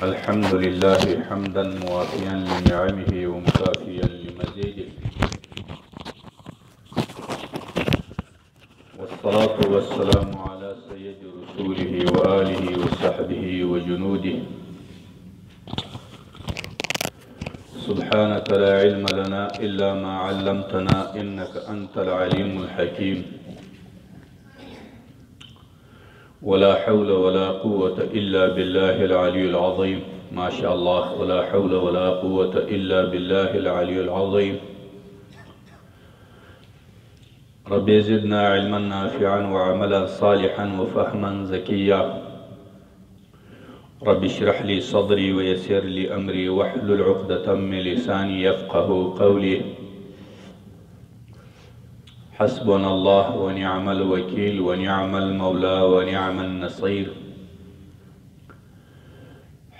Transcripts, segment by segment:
الحمد لله حمدا موافيا لنعمه ومكافيا لمزيده، والصلاة والسلام على سيد رسوله وآله وصحبه وجنوده. سبحانك لا علم لنا إلا ما علمتنا إنك أنت العليم الحكيم. ولا حول ولا قوة إلا بالله العلي العظيم. ما شاء الله، ولا حول ولا قوة إلا بالله العلي العظيم. رب زدنا علما نافعا وعملا صالحا وفهما زكيا. رب اشرح لي صدري ويسر لي أمري واحلل عقدة من لساني يفقه قولي. حسبنا الله ونعم الوكيل ونعم المولى ونعم النصير.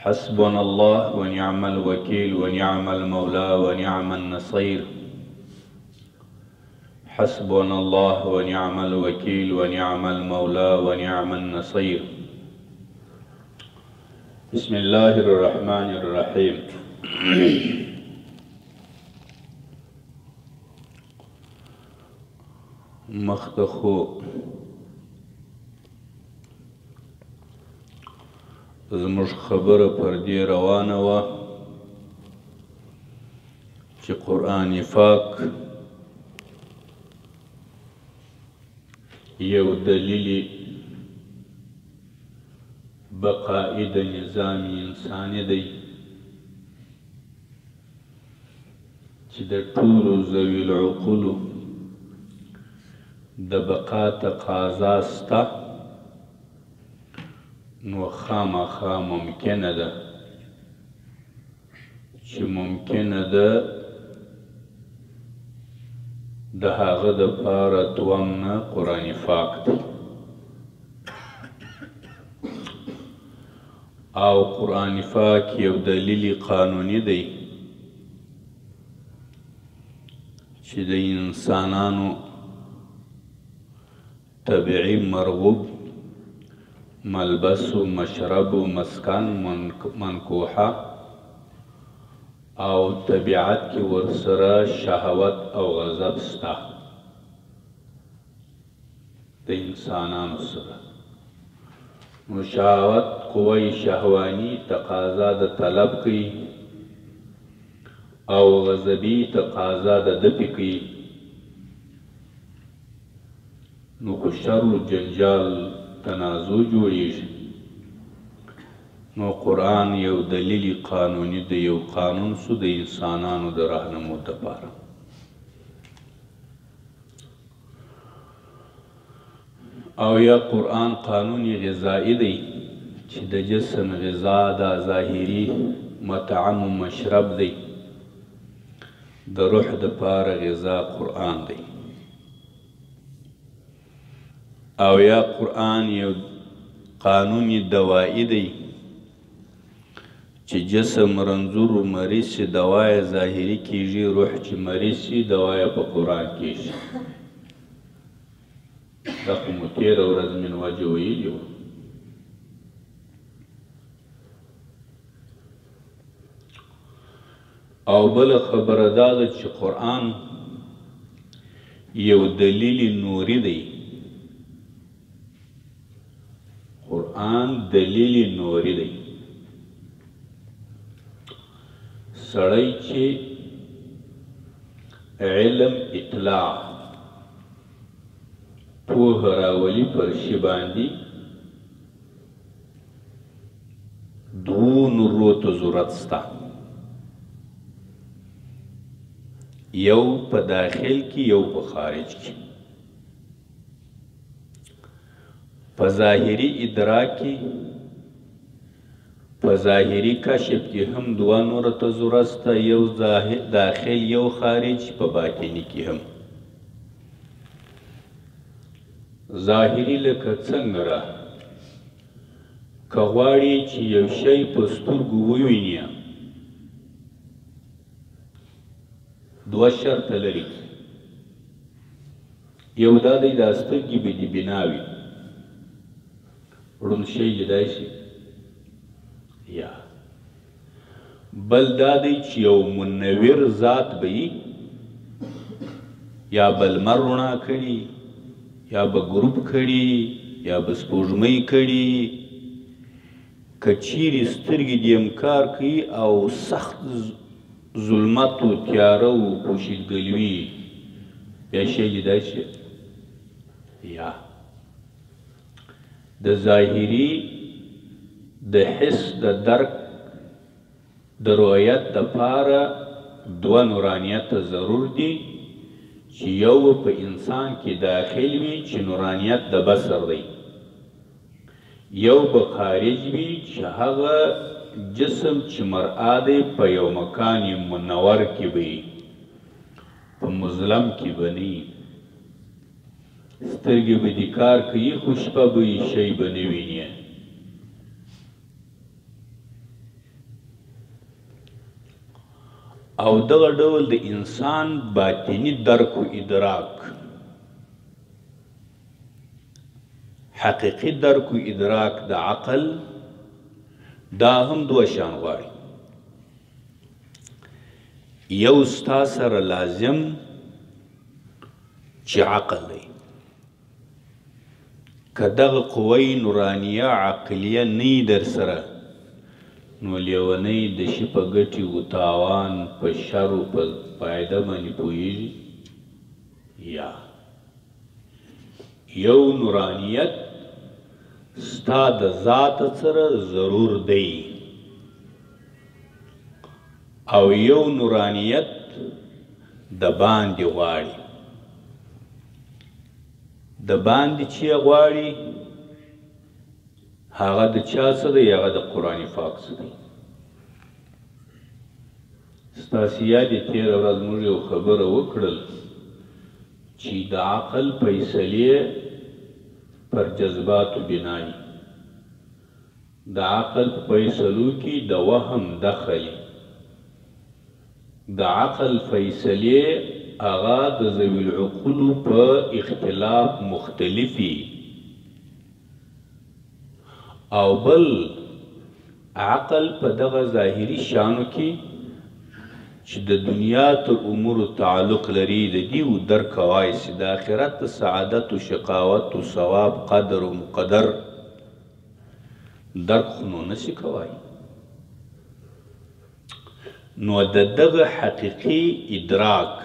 حسبنا الله ونعم الوكيل ونعم المولى ونعم النصير. حسبنا الله ونعم الوكيل ونعم المولى ونعم النصير. بسم الله الرحمن الرحيم. مخته خو زموږ خبره پر دې روانه وه چې قرآن پاک یو دلیل بقائی د نظام انساني دی چې د ټولو ذوي العقولو د بقا تقاضا سته، نو خامخا ممکنه ده چې ممکنه ده د هغه دپاره دوم نه قرآن پاک دی. او قرآن پاک یو دلیل قانوني دی چې د انسانانو طبیعي مرغوب ملبس و مشرب و مسکن منکوحه او طبیعت کې ورسره شهوت او غضب سته د انسانانو سره. نو شهوت قوه شهواني تقاضا د طلب کوي او غضبي تقاضا د دفع کوي. نو خو شر و جنجال تنازع جوړیږي. نو قرآن یو دلیل قانوني دی، یو قانون سو د انسانانو د رهنمود دپاره. او یا قرآن قانون غذایی دی چې د جسم غذا دا ظاهري مطعم و مشرب دی، د روح دپاره غذا قرآن دی. او یا قرآن یو قانون دوایی دی چې جسم رنځور و مریض شي دوا یې ظاهري کیږي، روح چې مریض شي دوا یې په قرآن کیږي. دا خو مو تېره ورځ من وجه ویلي وه. او بله خبره دا ده چې قرآن یو دلیل نوري دی. قرآن دلیل نوري دی. سړی چې علم اطلاع پوهه راولي پر شي باندې دوو نورو ته ضرورت سته، یو په داخل کې یو په خارج کې. په ظاهري ادراک کې په ظاهري کشف کې هم دوه نور ته ضرورت سته، یو داخل یو خارج. په باطني کې هم ظاهري لکه څنګه را که غواړي چې یو شی په سترګو وویني دوه شرطه لري. یو دا دی دا سترګې به دې بنا وي، ړوند شی لیدای شي یا بل دا دی چې یو منور ذات به وي، یا به لمر رڼا کړي، یا به ګروپ کړي، یا به سپوږمۍ کړي. که چیرې سترګې دې هم کار کوي او سخت ظلمت و تیاره و پوشیدګل وي، بیا شی لیدای شي؟ یا د ظاهري د حس د درک د رؤیت دپاره دوه نورانیته ضرور دي، چې یو په انسان کې داخل وي چې نورانیت د بصر دی، یو به خارج وي چې هغه جسم چې مرآ دی په یو مکان منور کې به وي، په مظلم کې به نه وي. سترګې به دې کار کوي خو شپه به یې شی به نه ویني. او دغه ډول د انسان باطني درک و ادراک، حقیقي درک و ادراک د عقل، دا هم دوه شیان غواړي. یو ستا سره لازم چې عقل دی، که دغه قوه نورانیه عقلیه نه وي در سره، نو لیونی د شي په ګټې و تاوان، په شر و په فایده باندې پوهېږي؟ یا یو نورانیت ستا د ذات سره ضرور دی، او یو نورانیت د باندې غواړي. د باندې چې غواړي هغه د چا څه دی؟ هغه د قرآن پاک څه دی. ستاسې یاد یې تېره ورځ موږ یو خبره وکړل چې د عقل فیصلې پر جذباتو بنا وي، د عقل په فیصلو کې د وهم دخل، د عقل فیصلې هغه د ذوي العقولو په اختلاف مختلفي، او بل عقل په دغه ظاهري شیانو کې چې د دنیا تر امورو تعلق لري د دې و درک کوای سي، د آخرت د سعادت و شقاوت و ثواب قدر و مقدر درک خو نو نسي کوای. نو د دغه حقیقي ادراک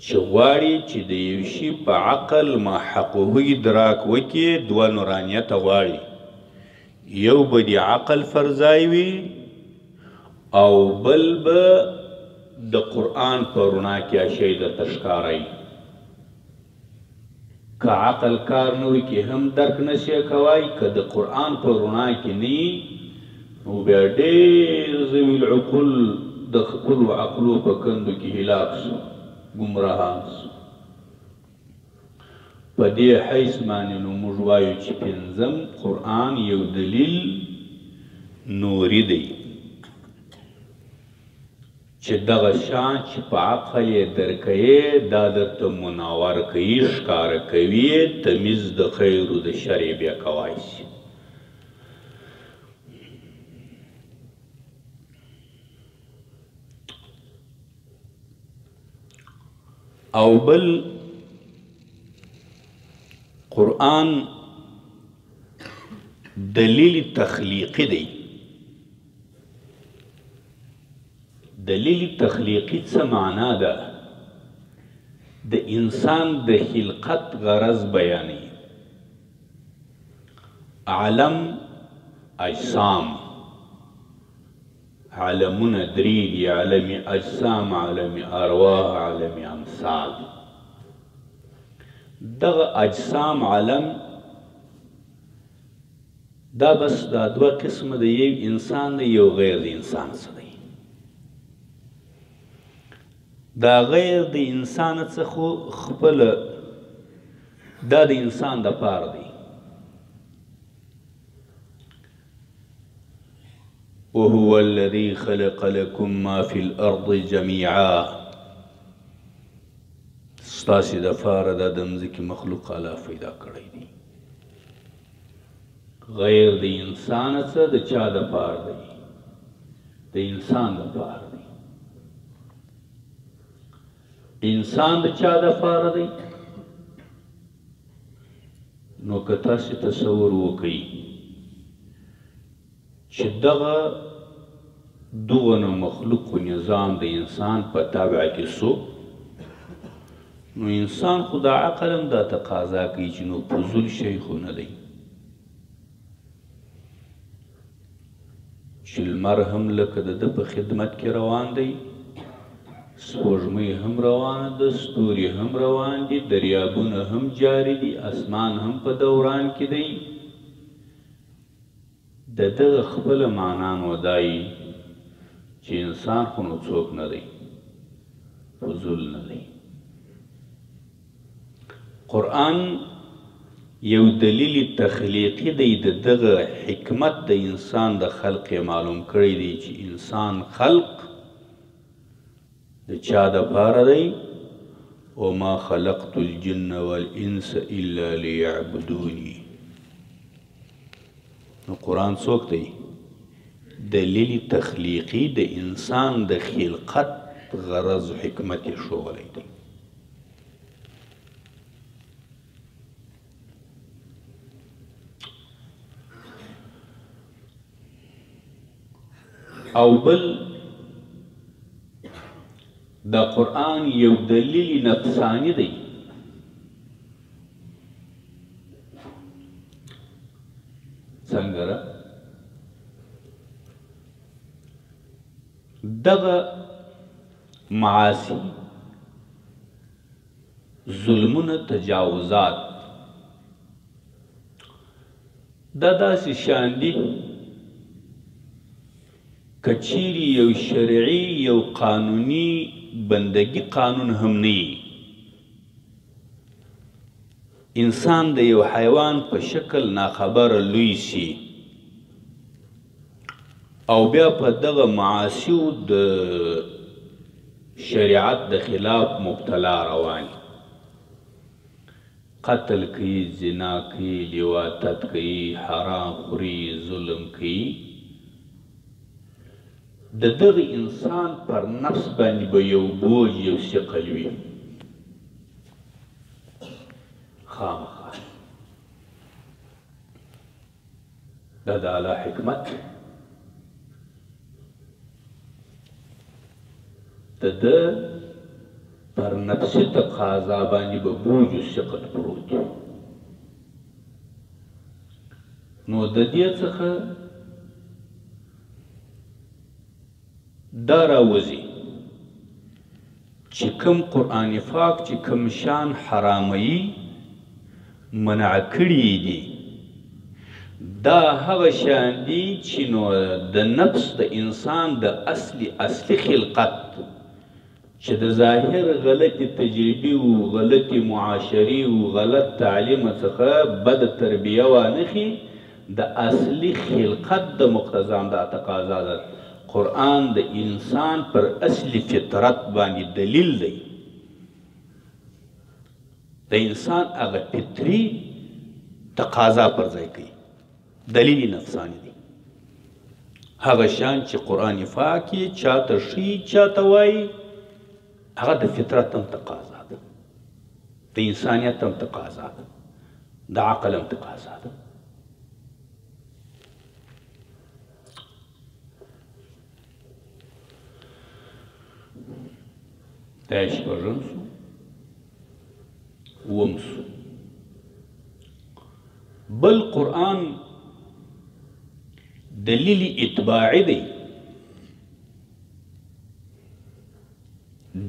چې غواړي چې د یو شي په عقل ما حقه ادراک وکړي، دوه نورانیته غواړي. یو به د عقل فرځای وي او بل به د قرآن په رڼا کې شی درته ښکاره وي. که عقل کار نه وکړي هم درک نه شي کوای، که د قرآن په رڼا کې نه وي نو بیا ډېر ذوي العقول د خپلو عقلو په کندو کې هلاک سو، ګمراهان سو. په دې حیث باندې نو موږ وایو چې پنځم قرآن یو دلیل نوري دی چې دغه شان چې په عقل یې درکوې دا درته منور کوي، ښکاره کوي، تمیز د خیر و د شر یې بیا کوای شي. او بل قرآن دلیل تخلیقي دی. دلیل تخلیقي څه معنا ده؟ د انسان د خلقت غرض بیانوي. عالم اجسام، عالمونه درې دي، عالم اجسام، عالم ارواح، عالم امثال. دغه اجسام عالم دا بس دا دوه قسمه د یو انسان دی، یو غیر د انسان څه دی. دا غیر د انسان څخه خو خپله دا د انسان د پاره دی. وهو الذي خلق لكم ما في الأرض جميعا. ستاسې دپاره دا د مځکې مخلوق الله پیدا کړی دی. غیر د انسان څه د چا دپاره دی؟ د انسان لپاره دی. انسان د چا لپاره دی؟ نو که تاسې تصور وکئ چې دغه دغه مخلوق نظام د انسان په تابع کې سو، نو انسان خو دا عقل هم دا تقاضا کوي چې نو فضول شی خو نه دی، چې لمر هم لکه د ده په خدمت کې روان دی، سپوږمۍ هم روانه ده، ستوري هم روان دي، دریابونه هم جاري دي، اسمان هم په دوران کې دی. د دغه خپله معنا نو دایي چې انسان خو نو څوک نه دی، فضول نه دی. قرآن یو دلیل تخلیقي دی، د دغه حکمت د انسان د خلق یې معلوم کړی دی چې انسان خلق د چا دپاره دی؟ وما خلقت الجن والانس الا ليعبدوني. نو قرآن څوک دی؟ دلیل تخلیقي د انسان د خلقت غرض حکمت یې ښوولی دی. او بل د قرآن یو دلیل نفسانی دی، څنګه را دغه معاصي، ظلمونه، تجاوزات دا داسې شان دي که چیرې یو شرعي یو قانوني بندگی قانون هم نه وي، انسان د یو حیوان په شکل ناخبره لوی سي او بیا په دغه معاصیو د شریعت د خلاف مبتلا روان، قتل کوي، زنا کوي، لواطت کوي، حرام خوري، ظلم کوي، د دغه انسان پر نفس باندې به یو بوج یو ثقل وي خامخا. دا د اعلی حکمت د ده پر نفسي تقاضا باندې به بوج او ثقل پروت وي. نو د دې څخه دا راوځي چې کوم قرآن پاک چې کوم شان حراموي منع کړي دي، دا هغه شان دي چې نو د نفس د انسان د اصلي اصلي خلقت چې د ظاهر غلطې تجربې او غلطې معاشرې او غلط تعلیم څخه بد تربیه وانخي، د اصلي خلقت د مقتضا دا تقاضا ده. قرآن د انسان پر اصلي فطرت باندې دلیل دی، د انسان هغه فطري تقاضا پر ځای کوي، دلیل نفساني دی. هغه شان چې قرآن پاک یې چاته ښیي چاته وایي، هغه د فطرت هم تقاضا ده، د انسانیت هم تقاضا ده، د عقل هم تقاضا ده. دا شپږم سو، اووم سو. بل قرآن دلیل اتباعي دی.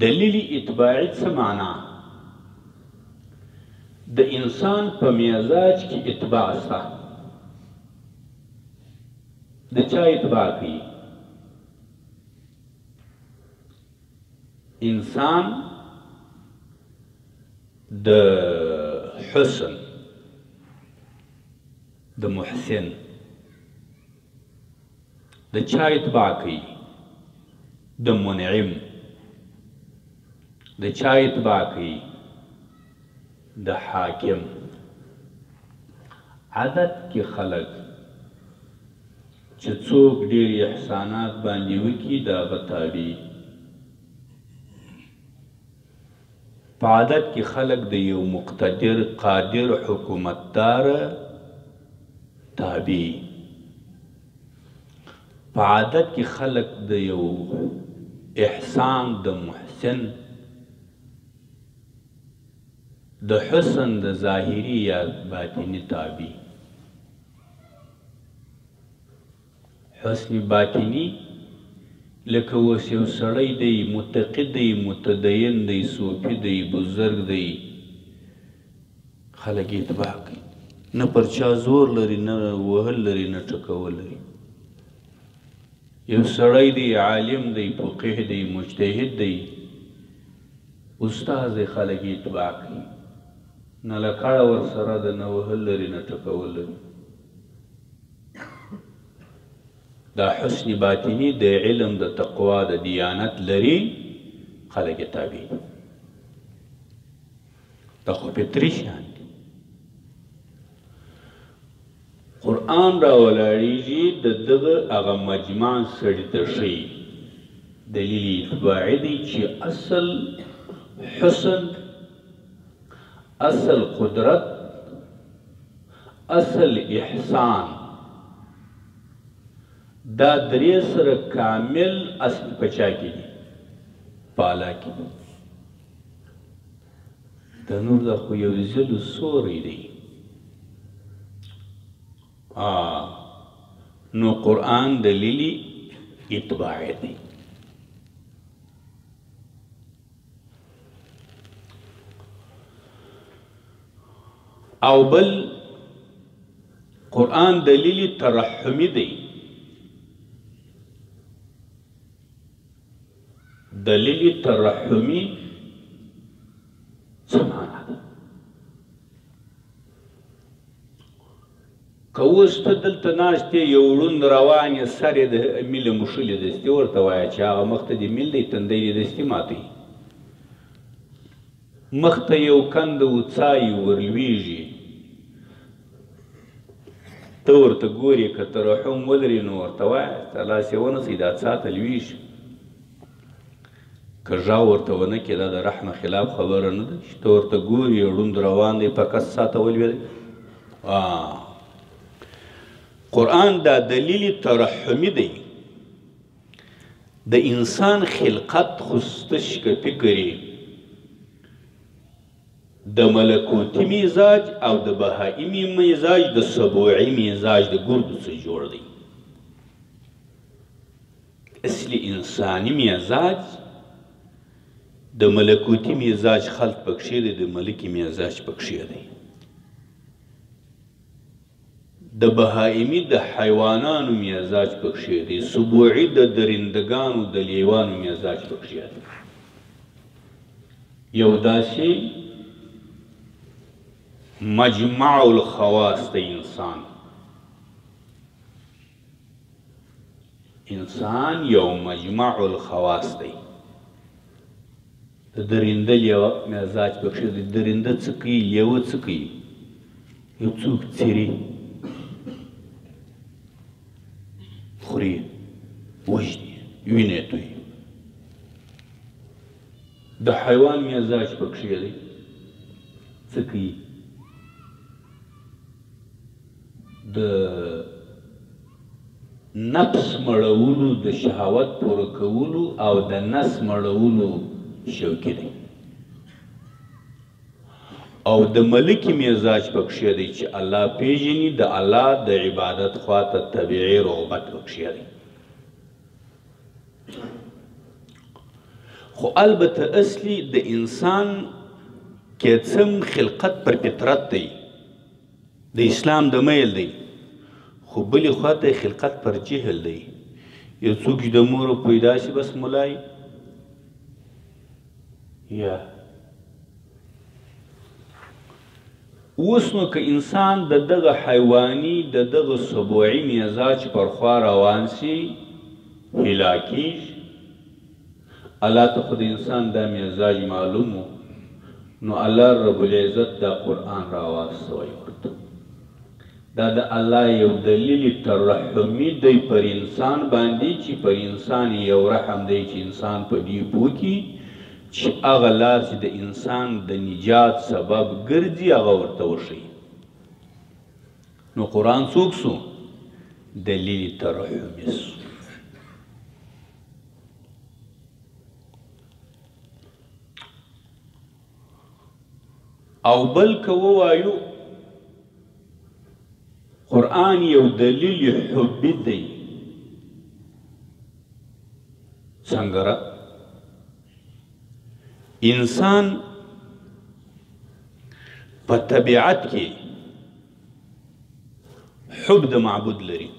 دلیل اتباعي څه معنا؟ د انسان په مزاج کې اتباع سته. د چا اتباع کوي؟ انسان د حسن، د محسن، د چا اتباع کوي؟ د منعم، د چا اتباع کوي؟ د حاکم. عادت کې خلک چې څوک ډېر احسانات باندې وکړي د هغه تابع. په عادت کې خلک د یو مقتدر قادر حکومتدار تابع. په عادت کې خلک د یو احسان د محسن د حسن د ظاهري یا باطني تابع. حسن باطني لکه اوس یو سړی دی، متقي دی، متدین دی، صوفي دی، بزرګ دی، خلک یې اتباع کوي، نه پر چا زور لري، نه وهل لري، نه ټکول لري. یو سړی دی، عالم دی، فقیه دی، مجتهد دی، استاد دی، خلک یې اتباع کوي، نه لکړه ورسره ده، نه وهل لري، نه ټکول لري. دا حسن باطني د علم د تقوا د دیانت لري، خلک یې تابع دي. دا خو فطري شیان دي. قرآن را ولاړېږي د دغه هغه مجمع سړي ته ښیي، دلیل اتباعي دی چې اصل حسن، اصل قدرت، اصل احسان، دا درې سره کامل اصل په چا کې دي؟ په الله کې دي. د نور دا خو یو ځل سوری دی. نو قرآن دلیل اتباع دی. او بل قرآن دلیل ترحمی دی. دلیل ترحمی څه معنا ده؟ که اوس ته دلته ناست یې، یو ړوند روان یې، سر یې د میله موښلي دستي ورته وایه چې هغه مخته دې میل دی، تندی دې دستي ماتوي. مخته یو کنده و څای ورلوېږي، ته ورته ګورې، که ترحم ولري نو ورته وایه ته لاس یې ونیسئ، دا څا ته لوېږي. که غږ ورته ونه کړې، دا د رحمه خلاف خبره نه ده چې ته ورته ګورې، ړوند روان دی، په کس څا ته ولوېدی. قرآن دا دلیل ترحمی دی. د انسان خلقت خو ستش که فکر د ملکوتی مزاج او د بهائمی مزاج د سبوعي مزاج د ګردو څخه جوړ دی. اصلي انساني مزاج د ملکوتی مزاج خلط پکښې دی، د ملکی مزاج پکښې دی. د بهائمی د حیوانانو مزاج پکښې دی، سبوعي د درندګانو د لیوانو مزاج پکښې دی. یو داسې مجمع الخواص د انسان، انسان یو مجمع الخواص دی. د درنده لیوه مزاج پکښې دی. درنده څه کوي؟ لیوه څه کوي؟ یو څوک څیري، خوري، وژني، وینې تویي. د حیوان مزاج پکښې دی، څه کوي؟ د نفس مړولو، د شهوت پوره کولو او د نس مړولو شوقي دی. او د ملکی مزاج پکښې دی چې الله پیژني، د الله د عبادت خواته طبیعي رغبت پکښې دی. خو البته اصلي د انسان که څم خلقت پر فطرت دی، د اسلام د میل دی، خو بلې خواته خلقت پر جهل دی. یو څوک چې د مور پیدا شي بس ملا یا اوس نو که انسان د دغه حیواني د دغه سبوعي مزاج پر خوا روان شي، هلاکیږي. الله ته خو د انسان دا مزاج معلوم و، نو الله رب العزت دا قرآن راواستوی ورته. دا د الله یو دلیل ترحمی دی پر انسان باندې، چې پر انسان یو رحم دی چې انسان په دې پوه کړي چې هغه لار چې د انسان د نجات سبب ګرځي هغه ورته وښیي. نو قرآن څوک سو؟ دلیل ترحمی سو. او بل که ووایو قرآن یو دلیل حبي دی. څنګه را؟ انسان په طبیعت کې حب د معبود لري،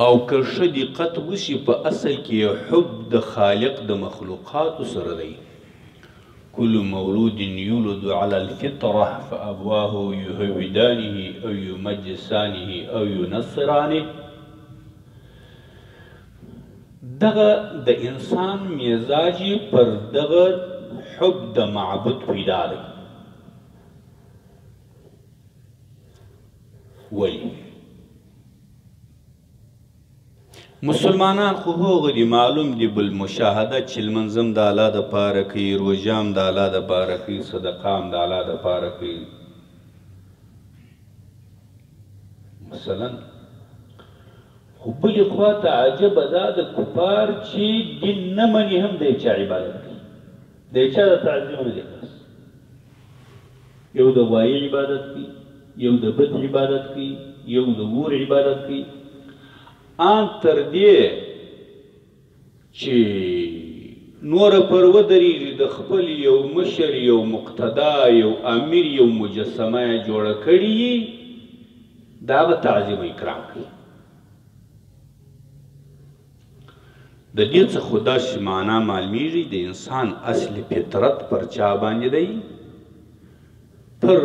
او که ښه دقت وشي په اصل کې حب د خالق د مخلوقاتو سره دی. كل مولود يولد على الفطرة فأبواه يهودانه أو يمجسانه أو ينصرانه. دغه د انسان مزاج پر دغه حب د معبود پیدا دی. ولی مسلمانان خو هغه دي معلوم دي بالمشاهده چې لمونځ هم د الله دپاره کوي، روژه هم د الله دپاره کوي، صدقه هم د الله دپاره کوي مثلا. خو بلې خوا ته عجبه دا د کفار چې دین نه مني هم د چا عبادت کوي، د چا د تعظیم نه دی خلاص. یو د غوایي عبادت کوي، یو د بت عبادت کوي، یو د ور عبادت کوي، آن تر دې چې نور پر ودرېږي د خپل یو مشر، یو مقتدا، یو امیر، یو مجسمه یې جوړه کړې، دا به تعظیم اکرام کوي. د دې څخه خو داسې معنا معلومیږي د انسان اصلي فطرت پر چا باندې دی؟ پر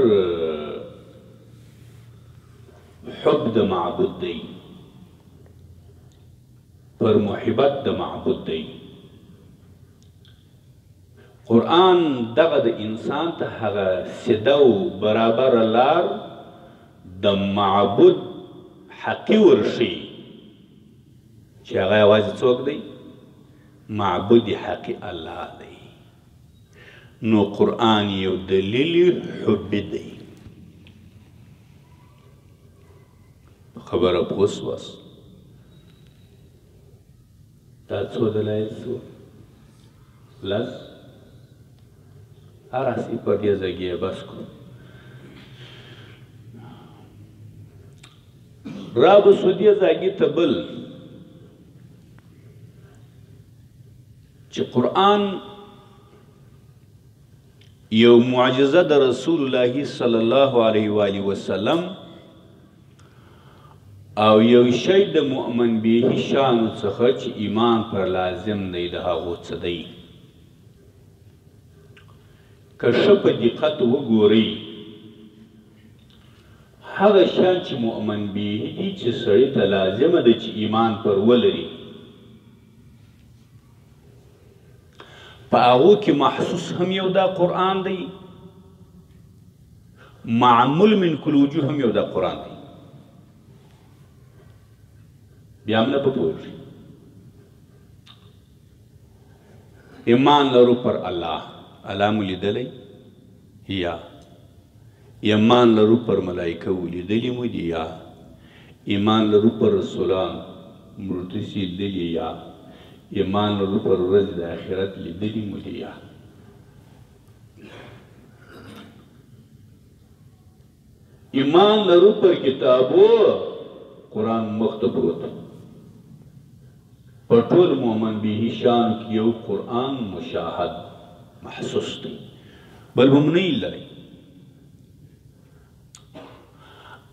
حب د معبود دی، پر محبت د معبود دی. قرآن دغه د انسان ته هغه سیده او برابره لار د معبود حقي ورښیي چې هغه یوازې څوک دی؟ معبود حقي الله دی. نو قرآن یو دلیل حبي دی. خبره پوه سواست؟ دا څو دلایل سو؟ لس. هرسې په دې ځای کې یې بس کړو. را به سو دې ځای ته بل چې قرآن یو معجزه د رسول الله صلی الله علیه وآله وسلم او یو شی د مؤمن به شان څخه چې ایمان پر لازم دی د هغو څه دی. که ښه په دقت وګورئ هغه شیان چې مؤمن به دي چې سړي ته لازمه ده چې ایمان پر ولري، په هغو کې محسوس هم یو دا قرآن دی، معمول من کل وجوه هم یو دا قرآن دی. بیا هم نه په پوهېږي. ایمان لرو پر الله، الله مو لیدلی یا؟ ایمان لرو پر ملایکه ولیدلی مو دي یا؟ ایمان لرو پر رسولان مرتسي لیدلی یا؟ ایمان لرو پر ورځ د آخرت لیدلی مو دي یا؟ ایمان لرو پر کتابو، قرآن مخ ته پروت، په ټول مؤمن به شان کې یو قرآن مشاهد محسوس دی، بل هم نه لري.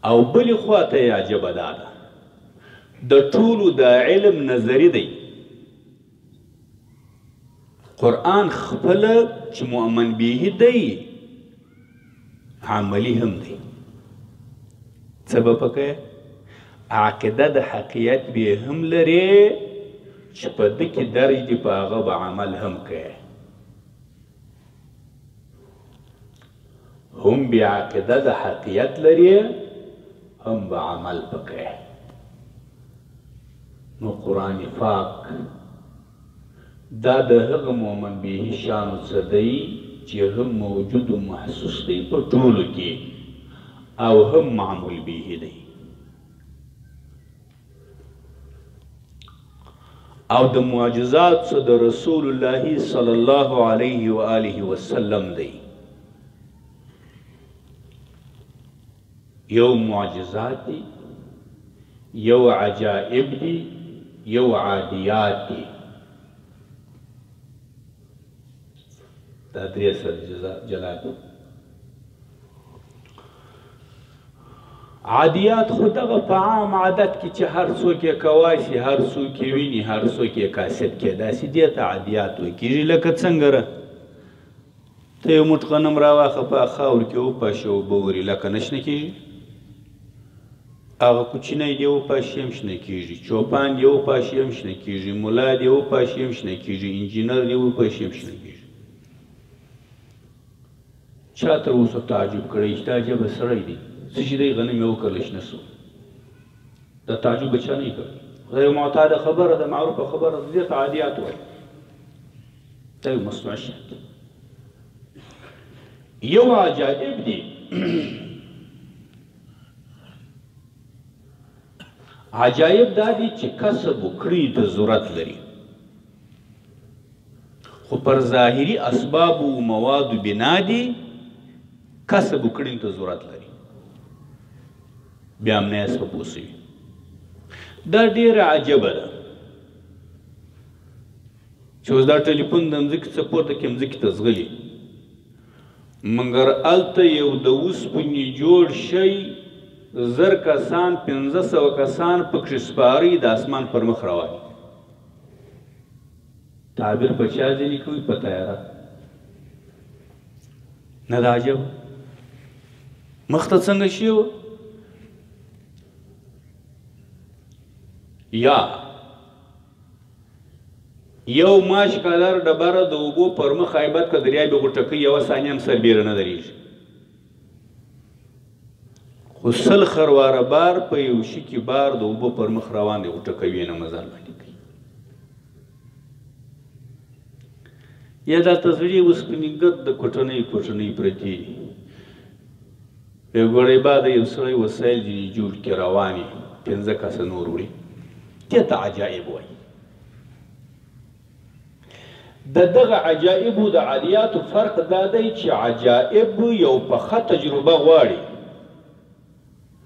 او بلې خوا ته یې عجبه دا ده د ټولو دا علم نظري دی، قرآن خپله چې مؤمن به دی عملی هم دی. څه به پکې؟ عقیده د حقیقت به هم لري چې په ده کې درج دی، په هغه به عمل هم کوي. هم بې عقیده د حقیقت لري، هم به عمل پکې. نو قرآن پاک دا د هغه مؤمن به شان څه دی چې هم موجود و محسوس دی په ټولو کې او هم معمول به دی. او د معجزات څه د رسول الله صلی الله علیه و آله وسلم دی. یو معجزات دی، یو عجائب دی، یو عادیات دی. دا درې سره جلا دي. عادیات خو دغه په عام عادت کې چې هر څوک یې کوای شي، هر څوک یې ویني، هر څوک یې کاسب کېدای شي، دې ته عادیات ویل کېږي. لکه څنګه ته یو موټ غنم راواخه، په خاور کې وپاشه، اوبه وري، لکه نه شنه کېږي. هغه کوچنی دی وپاشي هم شنه کېږي، چوپان دی وپاشي هم شنه کېږي، ملا دی وپاشي هم شنه کېږي، انجینر دی وپاشي هم شنه کېږي. چا تر اوسه تعجب کړی چې دا عجبه سړی دی، څه شي دی غنم یې وکرل شنه سو؟ دا تعجب به چا نه کړی. دا یو معتاده خبره ده، معروفه خبره ده، دې ته عادیات وایي. دا یو مصنوعي شی دی. یو عجایب دی. عجایب دا دي چې کسب وکړي ته ضرورت لري، خو پر ظاهري اسباب او موادو بنا دي، کسب وکړي ته ضرورت لري، بیا هم نه یې پوه سوي. دا ډېره عجبه ده چې اوس دا ټلیفون د مځکې څخه پورته کې مځکې ته ځغلي، مګر هلته یو د اوسپنې جوړ شی 1000 کسان، 500 کسان پکښې سپاري، د اسمان پر مخ روان دي. تعبیر په چا ځینې کوي؟ په طیاره. نه ده عجب مخته څنګه شي؟ یا یو ماش کلر ډبره د اوبو پر مخ هیبت که دریاب یې غوټه کوي، یوه ثانیه هم سربېره نه درېږي، خو 100 خرواره بار په یو شي کې بار د اوبو پر مخ روان دی، غوټه کوي نه، مزل باندې کوي. یا دا ته زړې اوسپنې ګرد د کوټنۍ کوټنۍ پرتې دي، یو ګړی بعد یو سړی وسایل ځینې جوړ کړي، روان یې، 5 کسه نور وړي. دې ته عجایب وایي. د دغه عجایبو د عادیاتو فرق دا دی چې عجایب یو پخه تجربه غواړي،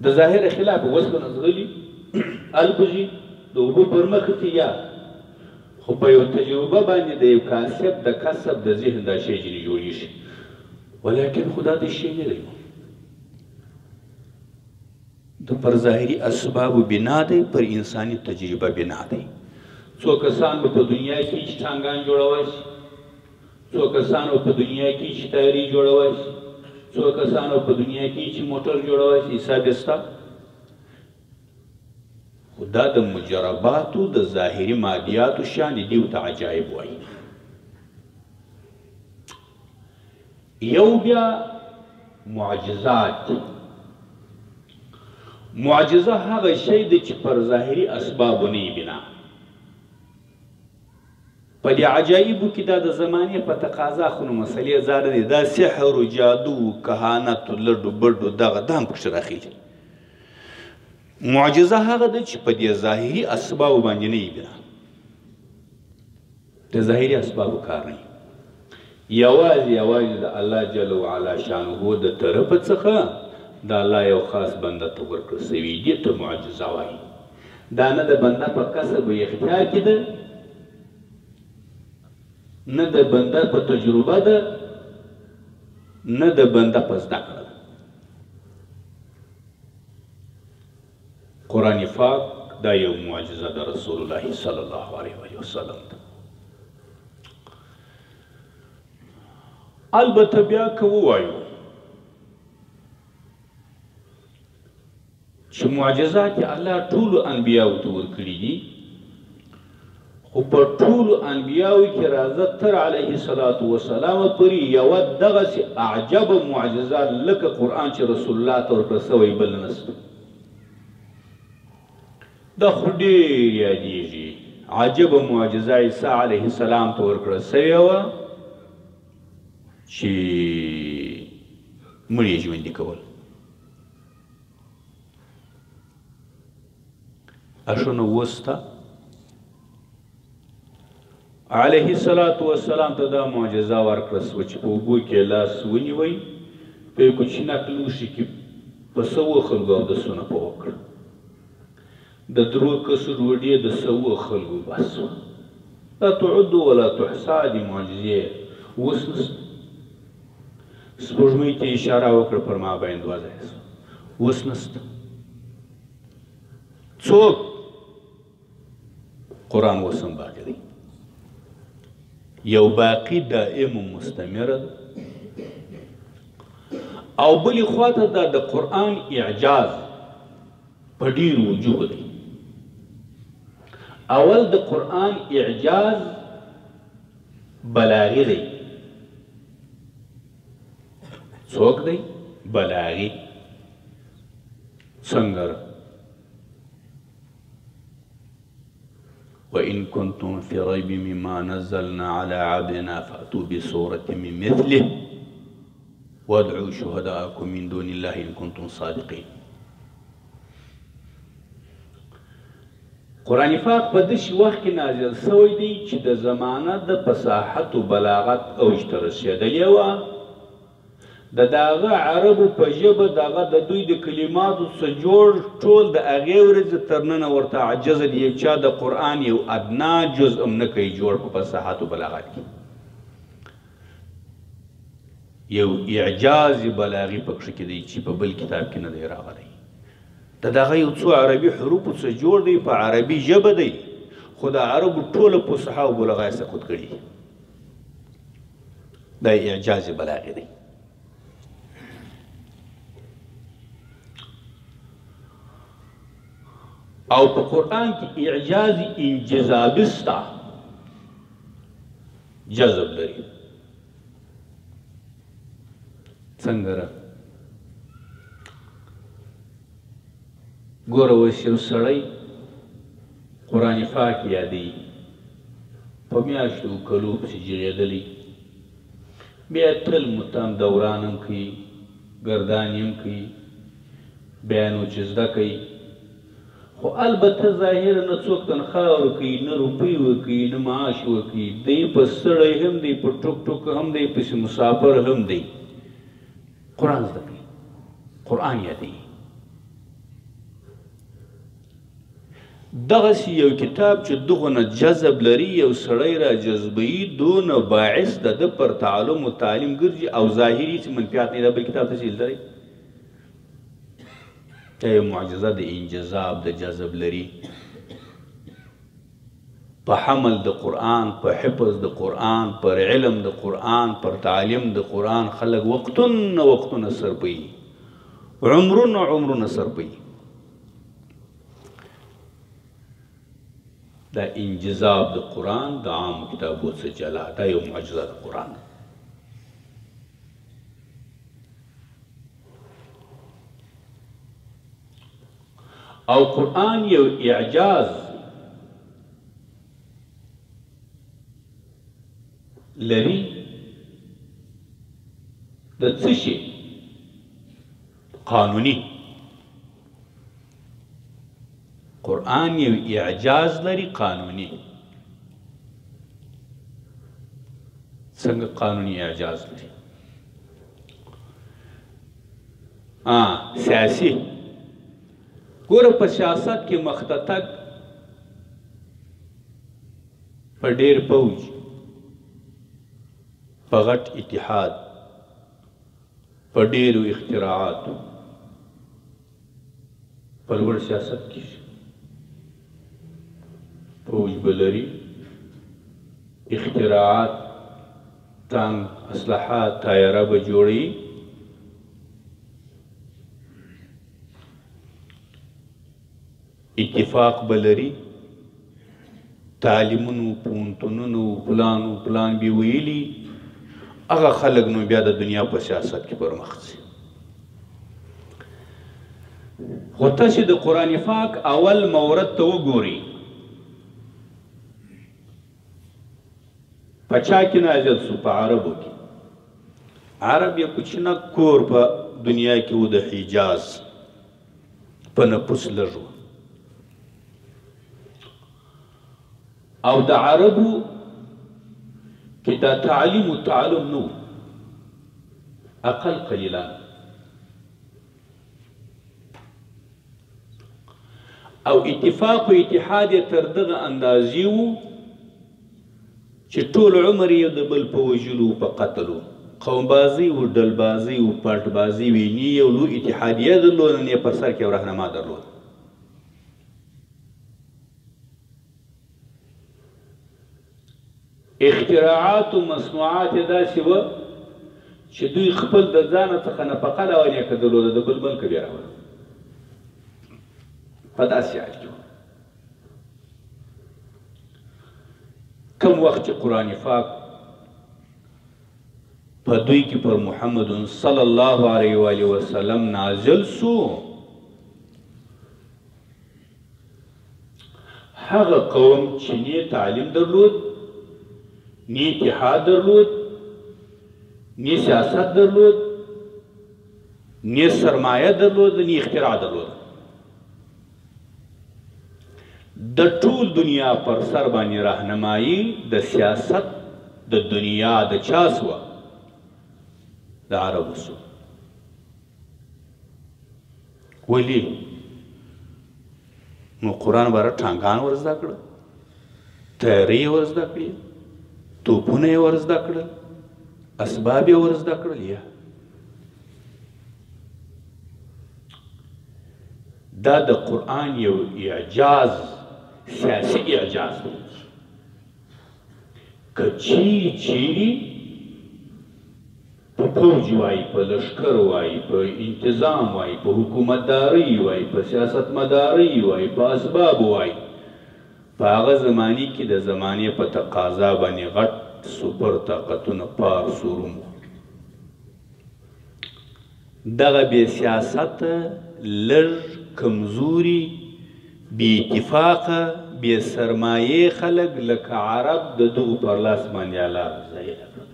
د ظاهر خلاف اوسپنه ځغلي، البوځي، د اوبو پر مخ ځي، یا خو په یو تجربه باندې د یو کاسب د کسب د ذهن دا شی ځینې جوړېږي. ولیکن خو دا د شی نه دی، د پر ظاهري اسبابو بنا دی، پر انساني تجربه بنا دی. څو کسان به په دنیا کې چې ټانګان جوړوای شي، څو کسان به په دنیا کې چې تیارې جوړوای شي، څو کسان به په دنیا کې چې موټر جوړوای شي، حساب یې سته. خو دا د مجرباتو د ظاهري مادیاتو شان دي، دیو ته عجایب وایي. یو بیا معجزات. معجزه هغه شی دی چې پر ظاهري اسبابو نه بنا. په دې عجایبو کې دا د زمانې په تقاضا خو نو مسلې زاړه دي، دا سحر و جادو و کهانت و لډو بډو دغه دا هم پکښې راخلي. معجزه هغه ده چې په دې ظاهري اسبابو باندې نه وي بنا، د ظاهري اسبابو کار نه وي، یوازې یوازې د الله جل وعلا شانه د طرفه څخه د الله یو خاص بنده ته ورکړل سوي، دې ته معجزه وایي. دا نه د بنده په کسب و اختیار کې ده، نه د بنده په تجربه ده، نه د بنده په زده کړه ده. قرآن پاک دا یو معجزه د رسول الله صلی الله علیه وسلم ده. البته بیا که ووایو چې معجزات الله ټولو انبیاو ته ورکړي دي، خو په ټولو انبیاو کې راځه تر علیه الصلاة والسلام پورې یوه دغسې اعجبه معجزه لکه قرآن چې رسول الله ته ورکړل سوی بل نشته. دا خو ډېر یادېږي. عجبه معجزه عیسی علیه السلام ته ورکړل سوې وه چې مړي یې ژوندي کول. اشونه وسته علیه الصلاة والسلام ته دا معجزه ورکړه سوه چې په اوبو کې لاس ونیوی، په یو کوچنک لوښي کې په سوو خلکو اودسونه په وکړه. د درو کسو ډوډۍ د سوو خلکو بس وه. لا تعد ولا تحصا دي معجزې اوس نشته. سپوږمۍ ته اشاره وکړه، پر ما باندې دوه ځایه سوه، اوس نشته. څوک؟ قرآن اوس هم باقي دی، یو باقي دائم و مستمر ده. او بلې خواته دا د قرآن اعجاز په ډېرو وجوهو دی. اول د قرآن اعجاز بلاغي دی. څوک دی؟ بلاغي. څنګه؟ وإن كنتم في ريب مما نزلنا على عبدنا فأتوا بسورة من مثله وادعوا شهداءكم من دون الله إن كنتم صادقين. قرآن پاک په داسې وخت کې نازل سوی دی چې د زمانه د فصاحت و بلاغت اوج ته رسېدلې وه. د دغه عربو په ژبه دغه د دوی د کلماتو څه جوړ ټول د هغې ورځې تر ننه ورته عاجز دی. یو چا د قرآن یو ادنا جز هم نه کوي جوړ په فصاحت و بلاغت کې. یو اعجاز بلاغي پکښې کې دی چې په بل کتاب کې نه دی راغلی. د دغه یو څو عربي حروفو څه جوړ دی، په عربي ژبه دی، خو د عربو ټوله فصحا او بلغا یې سقوط کړي. دا اعجاز بلاغي دی. او په قرآن کې اعجاز انجذابي سته، جذب لري. څنګه را ګوره، اوس یو سړی قرآن پاک یادوي، په میاشتو کلو پسې جغېدلی، بیا تل متام دوران هم کوي، ګردان یې هم کوي، بیا نو چې زده کوي، خو البته ظاهر نه څوک تنخوا ورکوي، نه روپۍ ورکوي، نه معاش ورکوي. دی په ستړی هم دی، په ټوک ټوک هم دی، پسې مسافر هم دی. قرآن زده کوي، قرآن یادوي. دغسې یو کتاب چې دغونه جذب لري، یو سړی را جذبوي، دونه باعث د ده پر تعلم و تعلیم ګرځي او ظاهري چې منفیات نه، دا بل کتاب ته څه لري. دا یو معجزه د انجذاب د جذب لري. په حمل د قرآن، په حفظ د قرآن، پر علم د قرآن، پر تعلیم د قرآن خلک وقتونه وقتونه صرفوي، عمرونه عمرونه صرفوي. دا انجذاب د قرآن د عام کتابو څخه جلا، دا یو معجزه د قرآن. او قرآن یو اعجاز لري د څه شي؟ قانوني. قرآن یو اعجاز لري قانوني. څنګه قانوني اعجاز لري؟ سیاسي. ګوره په سیاست کې مخته تګ په ډېر پوج، په غټ اتحاد، په ډېرو اختراعاتو، په لوړ سیاست کې پوج به لري، اختراعات، ټانک، اسلحه، طیاره به جوړوي، اتفاق به لري، تعلیمونو، پوهنتونونو، پلان و پلان بې ویلي، هغه خلک نو بیا د دنیا په سیاست کې پرمخ ځي. خو تاسې د قرآن پاک اول مورد ته وګورئ، په چا کې نازل سو؟ په عربو کې. عرب یو کوچنی کور په دنیا کې و، د حجاز په نفوس لږ و، او د عربو کې دا تعلیم و تعلم نه و، اقل قلیلان. او اتفاق و اتحاد یې تر دغه اندازې و چې ټول عمر یې د بل په وژلو، په قتل و، قومبازي و، ډلبازي و، پالټبازي وي. نه یو لوی اتحادیه درلوده، نه یې پر سر کې یو رهنما درلود. اختراعات و مصنوعات یې داسې وه چې دوی خپل د ځانه څخه نفقه لا ونیکه که درلوده، د بل ملکه بیا راوړه. په داسې حال کې کوم وخت چې قرآن پاک په دوی کې پر محمد صلی الله علیه وآله وسلم نازل سو، هغه قوم چې نه تعلیم درلود، نه اتحاد درلود، نه سیاست درلود، نه سرمایه درلود، نه اختراع درلود، د ټول دنیا پر سر باندې راهنمایي د سیاست د دنیا د چا سوه؟ د عربو سو. ولې؟ نو قرآن باره ټانګان ور زده کړه، تیارې یې ور زده کړې، توپونه یې ور زده کړل، اسباب یې ور زده کړل. یا دا د قرآن یو اعجاز، سیاسي اعجاز دی. که چیرې چیرې په پوځ وای، په لښکر وای، په انتظام وای، په حکومتدارۍ وای، په سیاستمدارۍ وای، په اسباب وای، په هغه زمانې کې د زمانې په تقاضا باندې غټ سوپر طاقتونه پارس و روم وو. دغه بې سیاسته، لږ کمزوري، بې اتفاقه، بې سرمایې خلک لکه عرب د دغو پر لاس باندې الله زایله کړل.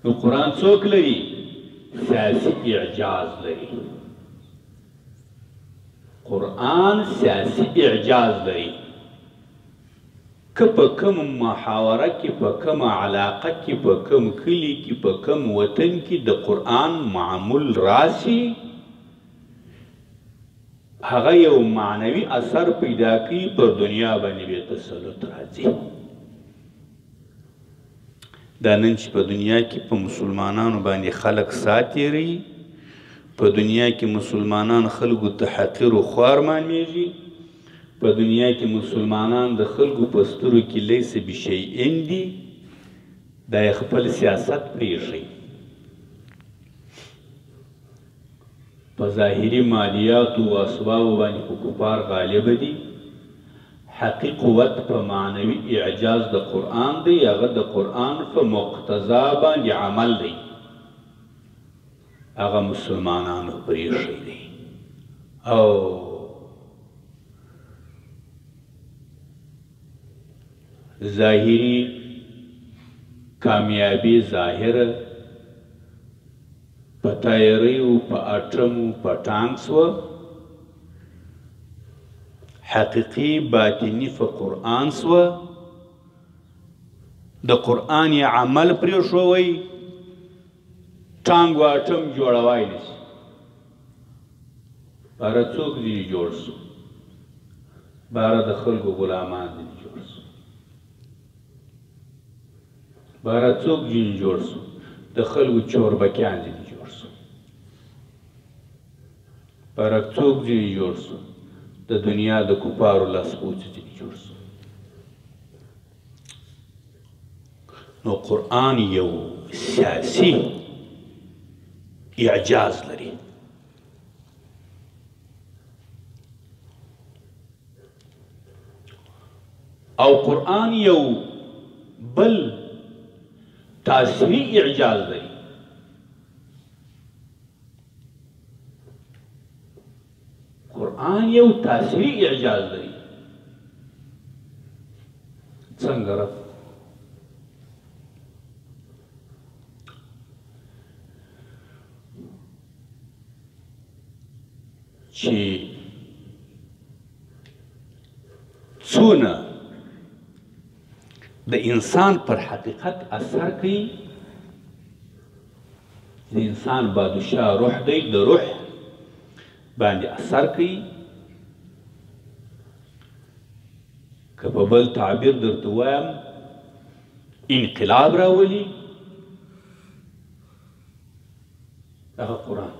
نو قرآن څوک لري؟ سیاسي اعجاز لري. قرآن سیاسي اعجاز لري. که په کوم محاوره کې، په کومه علاقه کې، په کوم کلي کې، په کوم وطن کې د قرآن معمول راسي، هغه یو معنوي اثر پیدا کوي، پر دنیا باندې بې تسلط راځي. دا نن چې په دنیا کې په مسلمانانو باندې خلک سات تېروي، په دنیا کې مسلمانان خلکو ته حقیر و خوار معلومېږي، په دنیا کې مسلمانان د خلکو په سترو کې لیس بشیئن دي، دا یې خپل سیاست پرېښی. په ظاهري مالیاتو او اسبابو باندې خو کفار غالب دي، حقیقي قوت په معنوي اعجاز د قرآن دی، هغه د قرآن په مقتضا باندې عمل دی، هغه مسلمانانو پرېښی دی. او ظاهري کامیابي ظاهره په تیاریو، په اټمو، په ټانک سوه، حقیقي باطني په قرآن سوه، د قرآن یې عمل پرېښوی، ټانګ و اټم جوړوای نه سي. باره څوک ځینې جوړ سو؟ باره د خلکو غلامان ځینې جوړ سو. باره څوک ځینې جوړ سو؟ د خلکو چوربکیان ځینې جوړ سو. باره څوک ځینې جوړ سو؟ د دنیا د کفارو لاسپوڅي ځینې جوړ سو. نو قرآن یو سیاسي اعجاز لري. او قرآن یو بل تاثیري اعجاز دی. قرآن یو تاثیري اعجاز دی. څنګه رب؟ چې څونه د انسان پر حقیقت اثر کوي، د انسان بادشاه روح دی، د روح باندې اثر کوي. که په بل تعبیر درته وایم، انقلاب راولي هغه قرآن.